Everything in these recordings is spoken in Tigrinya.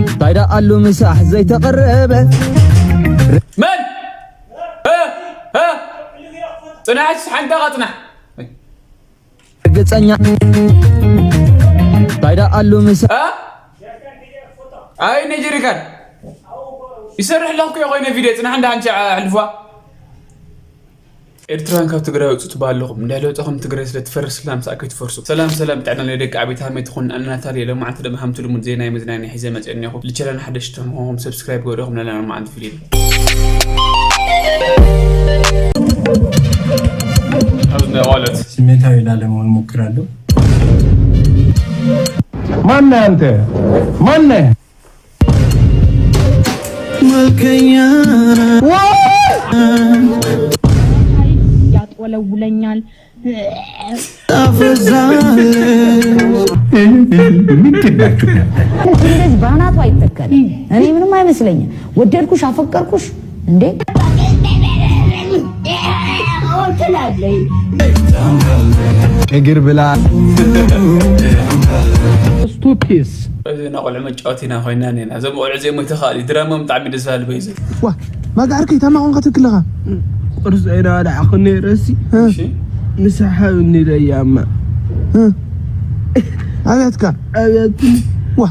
እንታይ ደኣ ኣሉ ምሳሕ ዘይተቐረበ መን እ? እ? ጽናሕ ሓንታ ቓጽናሕ ርግጸኛ እንታይ ደኣ ኣሉ ምሳሕ እ? ኣይ ነጀሪካን ይሰርሕ ኣለኹ እኮ ኮይነ ቪድዮ ጽናሕ እንዳ ሓንቺ ኣሕልፏ ኤርትራውያን ካብ ትግራይ ውፁ ትበሃለኹም እንዳ ለውጠኹም ትግራይ ስለ ትፈርስ ስላ ምሳኣ ከይትፈርሱ ሰላም ሰላም ጥዕና ናይ ደቂ ዓበይቲ ሃመይ ትኹን ኣናታል የለ መዓልቲ ደማ ሃምቲ ልሙድ ዜና መዝናኛ ሒዘ መፅአ እኒኹ ልቸላን ሓደሽ ተምኾኹም ሰብስክራይብ ገበረኹም ለና መዓልቲ ፊልም ስሜታዊ ላለመሆን ሞክራለሁ ማነህ አንተ ማነህ ያጥወለውለኛል። እንደዚህ በአናቱ አይተከልም። እኔ ምንም አይመስለኝም። ወደድኩሽ አፈቀርኩሽ እንዴ እግር ብላ ስቱፒስ እዚ ናቆልዑ መጫወቲና ኮይና ኔና እዞም ቆልዑ እዚኦም ይተኻእሉ ድራማ ብጣዕሚ ደስ ባል በይዘ ዋ ማጋዕርከይ ታማ ኮንካ ትክለኻ ቁርስ ኣይናበላዕኹ ነይረሲ ምሳሓብ እንለያማ ኣብያትካ ኣብያት ዋ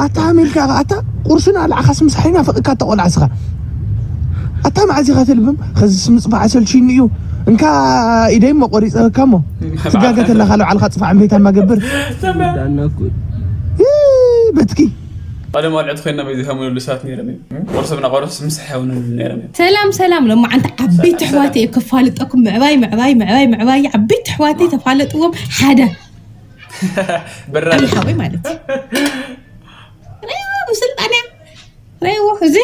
ኣታ ሃሜልካ ኣታ ቁርስን ኣልዓኻስ ምሳሕ ይናፍቕካ ተቆልዓ ስኻ ኣታ መዓዚኻ ተልብም ኸዚ ስምፅባዕ ኣሰልችኒ እዩ እንካ ኢደይ እሞ ቆሪፀካ እሞ ትጋገ ተለኻ ልባዕልኻ ፅፋዕ እምቤታ ማገብር በትኪ ቀደም ኣልዕት ኮይና በዚ ሃሙንሉ ሰባት ነይሮም እዮም ቁርስም ናቆርስ ምሳሕ ሃውንሉ ነይሮም እዮም ሰላም ሰላም ሎማዓንቲ ዓበይቲ ኣሕዋተይ እየ ከፋልጠኩም ምዕባይ ምዕባይ ምዕባይ ምዕባይ ዓበይቲ ኣሕዋተይ ተፋለጥዎም ሓደ በራድ ሓወይ ማለት እዩ ምስልጣንያ ረይዎ እዚ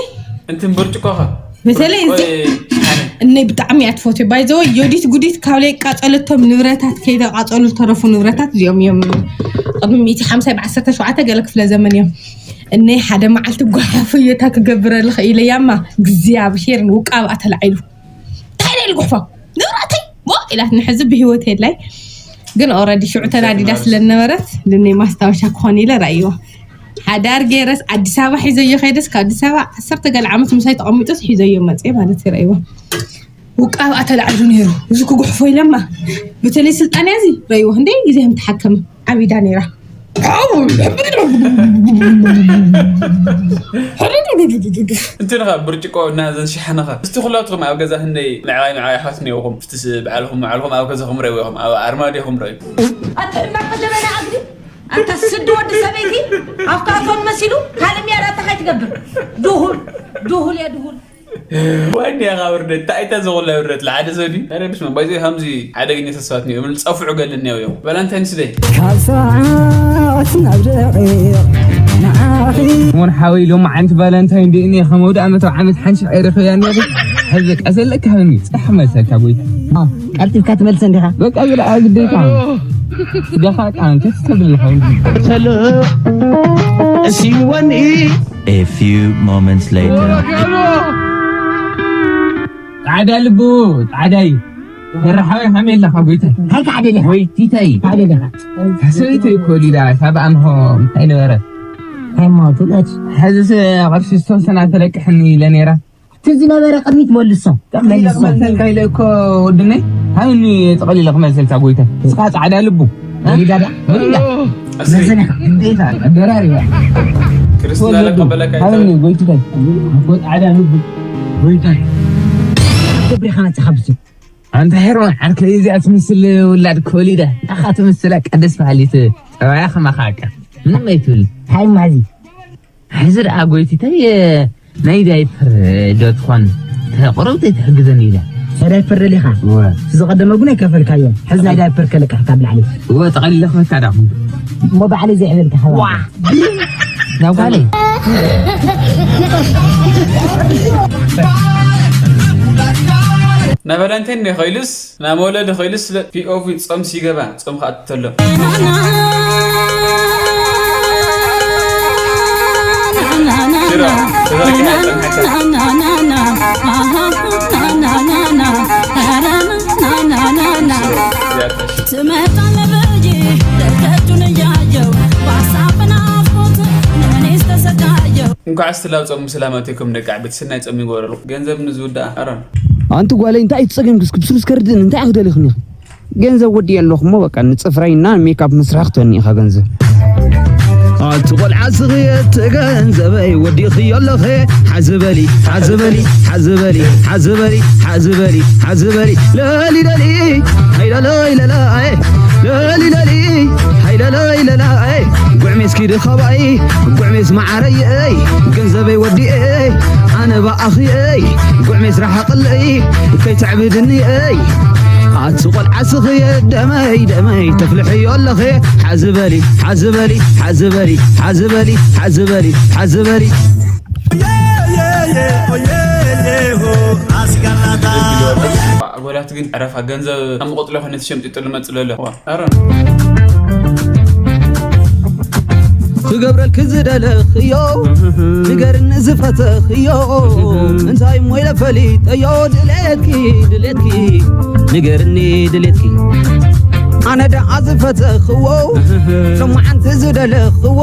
እንትን ብርጭቆኻ በተለይ እዚ እነይ ብጣዕሚ እያ ትፈትዮ ባይዘወ ዮዲት ጉዲት ካብ ለይ ቃጸለቶም ንብረታት ከይተቃጸሉ ዝተረፉ ንብረታት እዚኦም እዮም ቅድሚ ሚእቲ ሓምሳ ብዓሰርተ ሸውዓተ ገለ ክፍለ ዘመን እዮም እነይ ሓደ መዓልቲ ጓሓፍ እዮታ ክገብረልኸ ኢለያማ እግዚኣብሄር ንውቃብኣ ተላዒሉ እንታይ ኢለ ልጉሕፎ ንብረተይ ሞ ኢላትኒ ሕዚ ብሂወት የድላይ ግን ኦረዲ ሽዑ ተናዲዳ ስለነበረት ንነይ ማስታወሻ ክኾን ኢለ ራእይዋ ሓዳር ገይረስ ኣዲስ ኣበባ ሒዘዮ ከይደስ ካብ ኣዲስ ኣበባ ዓሰርተ ገለ ዓመት ምሳይ ተቐሚጦስ ሒዘዮ መፅየ ማለት ይረእይዋ ውቃብኣ ተላዕሉ ነይሩ እዚ ክጉሕፎ ኢለማ በተለይ ስልጣንያ እዚ ረእይዋ ክንደይ ግዜ ከም ተሓከመ ዓቢዳ ነይራ እንትን ኻ ብርጭቆ እና ዘን ሸሓነ ኻ እስቲ ኩላትኹም ኣብ ገዛ ህንደይ ምዕባይ ምዕባይ ኣሕዋት እኒኦኹም እስቲ በዓልኹም ምዕባልኹም ኣብ ገዛኹም ረእይኹም ኣብ ኣርማድዮኹም ረእዩ ኣትሕምባቆ ጀበና ኣግዲ ኣንታ ስዲ ወዲ ሰበይቲ ኣፍቶ ኣፎን መሲሉ ካልእ ሚያድ ኣታ ከይትገብር ድሁል ድሁል እያ ድሁል ዋይ እንዲያ ካብ ውርደት እንታይ እታ ዘቑላ ውርደት ለሓደ ሰብ ድዩ ኣረ ብስመ ባይዘ ከምዚ ሓደገኛ ተስፋት እዮም ጸፍዑ ገለ እኒያው እዮም ቫላንታይንስ ደይ ካብ ሰዓት ናብ ደቂቕ ንዓኺ ሞን ሓወይ ሎሚ ዓንቲ ቫላንታይን ደይ እኒየ ከመውድኣ መቶ ዓመት ሓንሽዕ ኣይረኸብያ እኒኹ ሕዚ ቀሰለካ ሃብኒ ጽሕ መልሰካ ጎይታ ቀልጢፍካ ትመልሰ እንዲኻ በቃ ዝለኣ ግዴታ ስጋኻ ቃንከስ ተብልኻ ሰሎ ሲወኒ A few moments later. ጻዕዳ ልቡ ጻዕዳይ ደራሓዊ ከመይ ኣለኻ ጎይታይ እንታይ ጻዕዳ ኢለኻ ወይ ቲታይ ጻዕዳ ኢለኻ ሰበይተይ ኮሊዳ ካብ ኣምሆ እንታይ ነበረ ሃይማኖት እምነት ሕዚ ቅርሲ ዝተወሰና ተለቅሕኒ ኢለ ነይራ እቲ ዝነበረ ቅድሚት መልሶ መልሰልካ ኢለ እኮ ወድነይ ሃብኒ ጠቕሊለ ክመልሰልካ ጎይታ እስኻ ጻዕዳ ልቡ ወሊዳ ዳ ወሊዳ መዘንኻ ግዴታ ደራሪባ ክርስትና ለቀበለካ ሃብኒ ጎይትታይ ኣቦ ጻዕዳ ልቡ ጎይታይ ገብሪኻ መጽኻ ብሱ ኣንታ ሄሮን ዓርከይ እዚኣ ትምስል ውላድ ከወሊዳ ንዓኻ ትምስል ኣቃ ደስ በሃሊት ጠባያ ከማኻ ኣቃ ምንም ኣይትብል ሃይ ማዚ ሕዚ ደኣ ጎይቲተይ ናይ ዳይፐር ዶ ትኾን ተቕረብተይ ትሕግዘኒ ኢላ ናይ ዳይፐር ደሊኻ ዝቐደመ እውን ኣይከፈልካዮ ሕዚ ናይ ዳይፐር ከለቅሕካ ብላዕሊ እወ ጠቐሊለ ክበካ ዳኹም እሞ ባዕለይ ዘይሕበልካ ኸባ ናብ ጓለይ ናብ ቫለንታይን ዶ ይኸይሉስ ናብ መውለዲ ኸይሉስ ስለ ፒኦቪ ጾም ሲገባ ጾም ከኣ ተሎ ትመጣለህ በእጄ ደርከቱን እያየው በሀሳብ ናፍቆት ባዕስ ትላብ ጾም ሰላም ኣቴኩም ደቂ ዓበይቲ፣ ስናይ ጾም ይግበረልኩም። ገንዘብ ንዝውዳእ ኣሮን። ኣንቲ ጓለይ፣ እንታይ እዩ ትጸገምክስ? ክብስብስ ከርድእን እንታይ ኢኹ ደሊኽኒ? ገንዘብ ወዲእ ኣለኹ እሞ በቃ ንጽፍረይና ሜካፕ ምስራሕ ክትበኒ ኢኻ ገንዘብ። ኣቲ ቆልዓ ስኽየት ገንዘበይ ወዲእኽዮ ኣለኸ። ሓዝበሊ ሓዝበሊ ሓዝበሊ ሓዝበሊ ሓዝበሊ ሓዝበሊ ለሊ ለሊ ሃይለለይ ለላይ ለሊ ለሊ ሃይለለይ ለላይ ጉዕሜስ ኪዲ ኻባይ ጉዕሜስ መዓረይይ ገንዘበይ ወዲኤ ኣነ ብኣኽየይ ጉዕሜስ ረሓቕለይ ከይተዕብድንየይ ኣቲ ቆልዓ ስኽየ ደመይ ደመይ ተፍልሕዮ ኣለኸ ሓዝበሊ ሓዝበሊ ሓዝበሊ ሓዝበሊ ሓዝበሊ ሓዝበሊ ኣጎላት ግን ዕረፋ ገንዘብ ኣብ መቆጥሎ ኮነ ትሸምጢጡ ልመጽእ ዘሎ። ዋ፣ ኣረ ክገብረልኪ ዝደለኽዮ ንገርኒ ዝፈተኽዮ እንታይ እሞ ኢለ ፈሊጠዮ ድሌትኪ ድሌትኪ ንገርኒ ድሌትኪ ኣነ ደኣ ዝፈተኽዎ ሎማዓንቲ ዝደለኽዎ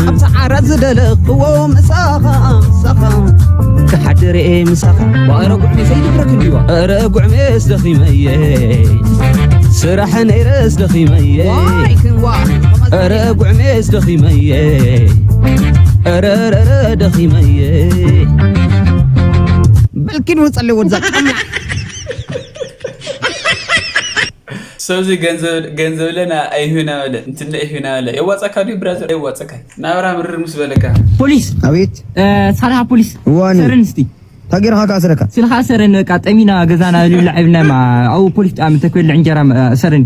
ኣብቲ ዓራት ዝደለኽዎ ምሳኻ ምሳኻ ክሓድር እየ ምሳኻ ዋእረ ጉዕሜ ዘይድብረክ እንዲዋ እረ ጉዕሜስ ደኺመየ ስራሕ ነይረስ ደኺመየ እረ ጉዕሜስ ደኺመየ እረ እረ እረ ደኺመየ በልኪን ውፀለይ ወድዛ ጫማ ሰብዚ ገንዘብ ገንዘብ ለና ኣይሁና በለ እንትነ ይሁና በለ የዋጻካ ዲ ብራዘር የዋጻካ ናብራ ምርር ምስ በለካ ፖሊስ ኣቤት ሳልሃ ፖሊስ እዋኒ ሰርን እስቲ ታጌርካ ካስረካ ስልካ ሰረን በቃ ጠሚና ገዛና ልብላ ዕብና ማ ኣው ፖሊስ ጣም ተክብል እንጀራ ሰርን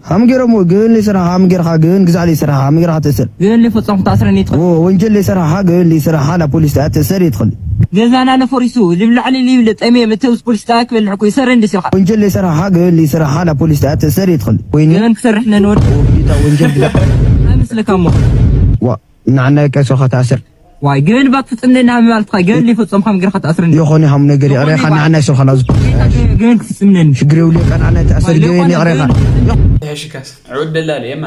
ሃም ገይሮሞ ግን ስራ ሃም ገይርካ ግን ግዛዕ ስራ ሃም ገይርካ ትእስር ግን ፈጸምኩ ታስረን ይትኸ ወንጀል ስራ ሃ ግን ስራ ሃ ላ ፖሊስ ትእስር ይትኸል ገዛና ነፈሪሱ ልብላዕሊ ልብል ጠሜ መተውስ ፖሊስ ጣክ በልሕኩ ይሰር እንዲ ስልካ ወንጀል ስራ ሃ ግን ስራ ሃ ላ ፖሊስ ትእስር ይትኸል ወይ ግን ክሰርሕ ነንወድ ወንጀል ግዳ ምስልካ ሞ ንዓናይ ቀሶኻ ተኣስር ዋይ ገበን ባክ ፍጽምነና ምባልትኻ ገበን ዘይፈጸምካ ምግርኻ ተኣስረኒ ይኾነ ሃም ነገር ይቕሬኻ ንዓናይ ሶኻ ናብዚ ገበን ክፍጽምነኒ ሽግር የብሉ ይቕሬኻ ንዓናይ ተኣስር ገበን ይቕሬኻ ሕሽካስ ዕውድ ደላሊ የማ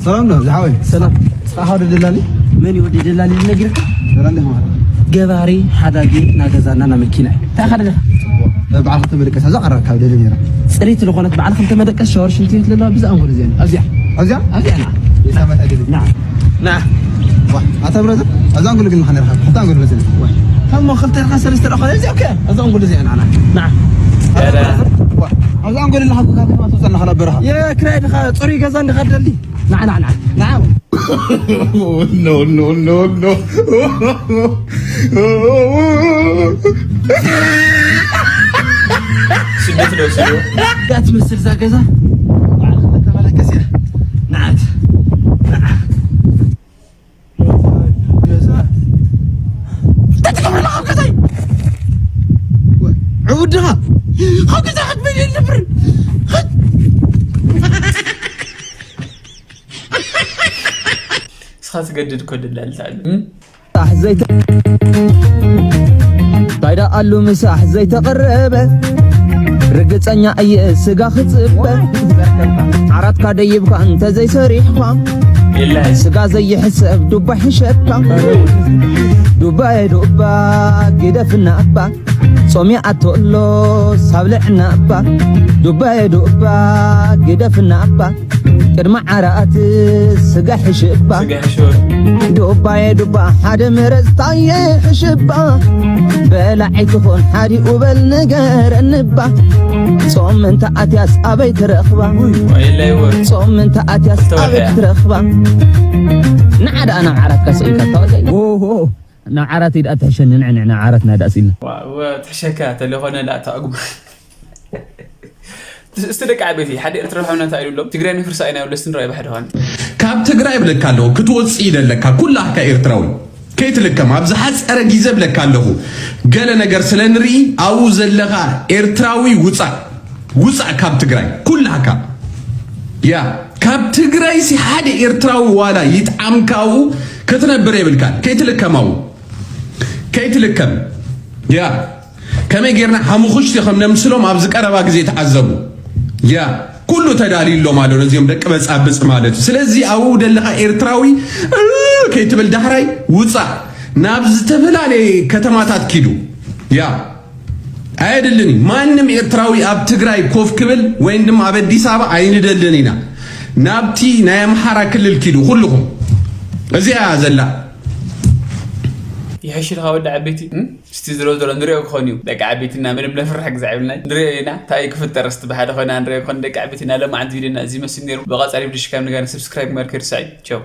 ሰላም ነው ዝሓወይ ሰላም ጻኻ ወደ ደላሊ መን ይወደ ደላሊ ነግርካ ደላሊ ማለት ገባሪ ሓዳጊ ናገዛና ናመኪና ታኻ ደለ በዓል ከተመልቀስ ኣዛ ቀረብ ካብ ደለ ነራ ጽሬት ዝኾነት በዓል ክልተ መደቀስ ሻወር ሽንቲ ቤት ለለዋ ብዛ ኣንጎል እዚኣ ኣብዚኣ ኣብዚኣ ኣብዚኣ ና የሳመት ኣይደለም ና ና ዋ ኣታ ብረዘር ኣብዛ ኣንጎል ግን ማሓን ርካ ሓታ ኣንጎል በዘን ዋ ታሞ ክልተ ርካ ሰለስተ ርካ እዚ ኦኬ ኣብዛ ኣንጎል እዚኣ ና ና ዋ ኣብዛ ኣንጎል ለካ ካብ ከተማ ትወፅእ ኣለካ ናብ በረኻ የክራይ ድኻ ፅሩይ ገዛ እንድኻ ደሊ ና ና ና ና no, no, no, no. ስደት ዶ ስዶ ያ ትመስል እዛ ገዛ ባዕልኻ ተመለከስ እያ ንዓት ንዓት ገዛ ተትገብረላ ካብ ገዛይ ዕውድኻ ካብ ገዛ ክትበል የለብር እስኻ ትገድድ እኮ ደላልታ ኣሉ ምሳሕ ዘይተ እንታይ ደኣ ኣሉ ምሳሕ ዘይተቐረበ ርግጸኛ እየ ስጋ ክጽበ ዓራትካ ደይብካ እንተ ዘይሰሪሕኳ የለ ስጋ ዘይሕሰብ ዱባ ሕሸካ ዱባየ ዱባ ግደፍና እባ ጾምያ ኣቶ ኣሎ ሳብልዕና እባ ዱባየ ዱባ ግደፍና እባ ቅድሚ ዓራት ስጋ ሕሽባ ስጋ ሕሽባ ዱባየ ዱባ ሓደ መረዝታየ ሕሽባ በላዒ ትኾን ሓዲኡ በል ንገረንባ ጾም እንተ ኣትያስ ኣበይ ትረኽባ ወይለይ ወ ጾም እንተ ኣትያስ ኣበይ ትረኽባ ንዓዳ ናብ ዓራትካ ስኢልካ ታወሰይ ናብ ዓራት ኢድ ኣትሕሸኒ ንዕንዕ ናብ ዓራት ናዳ ስኢልና ትሕሸካ ተለኾነ ላእታ ኣጉማ እስቲ ደቂ ዓበይቲ ሓደ ኤርትራ ሓውና እንታይ ኢሉ ኣሎ ትግራይ ንፍርሳ ኢና ወለስቲ ንራይ ባሕዲ ኳን ካብ ትግራይ ብለካ ኣለዎ ክትወፅእ ይደለካ ኩላካ ኤርትራዊ ከይትልከም ኣብ ዝሓፀረ ግዜ ብለካ ኣለኹ ገለ ነገር ስለ ንርኢ ኣብኡ ዘለኻ ኤርትራዊ ውፃእ ውፃእ ካብ ትግራይ ኩላካ ያ ካብ ትግራይ ሲ ሓደ ኤርትራዊ ዋላ ይጥዓምካ ኣብኡ ክትነብር የብልካን ከይትልከም ኣብኡ ከይትልከም ያ ከመይ ጌርና ሓሙኽሽቲ ከም ነምስሎም ኣብዚ ቀረባ ግዜ ተዓዘቡ ያ ኩሉ ተዳልዩ ኣሎ ማለት ነዚኦም ደቂ በጻብጽ ማለት እዩ ስለዚ ኣብኡ ደለኻ ኤርትራዊ ከይትብል ዳሕራይ ውፃእ ናብ ዝተፈላለየ ከተማታት ኪዱ። ያ ኣየድልን እዩ። ማንም ኤርትራዊ ኣብ ትግራይ ኮፍ ክብል ወይም ድማ ኣብ ኣዲስ ኣበባ ኣይንደልን ኢና። ናብቲ ናይ ኣምሓራ ክልል ኪዱ ኩልኹም። እዚኣ እያ ዘላ። ይሕሽልካ ወዲ ዓበይቲ። እስቲ ዝሮ ዝሮ ንሪኦ ክኾን እዩ። ደቂ ዓበይትና ምንም ነፍርሕ ግዛዕ ይብልና ንሪኦ ኢና። እንታይ ክፍጠር ስቲ ብሓደ ኮይና ንሪኦ ክኾን። ደቂ ዓበይትና ለማዓንቲ ቪድዮና እዚ መስል ነይሩ። ብቐፃሊ ቪድዮ ሽካም ንጋር ሰብስክራይብ ማርክ ይርሳይ። ቸው።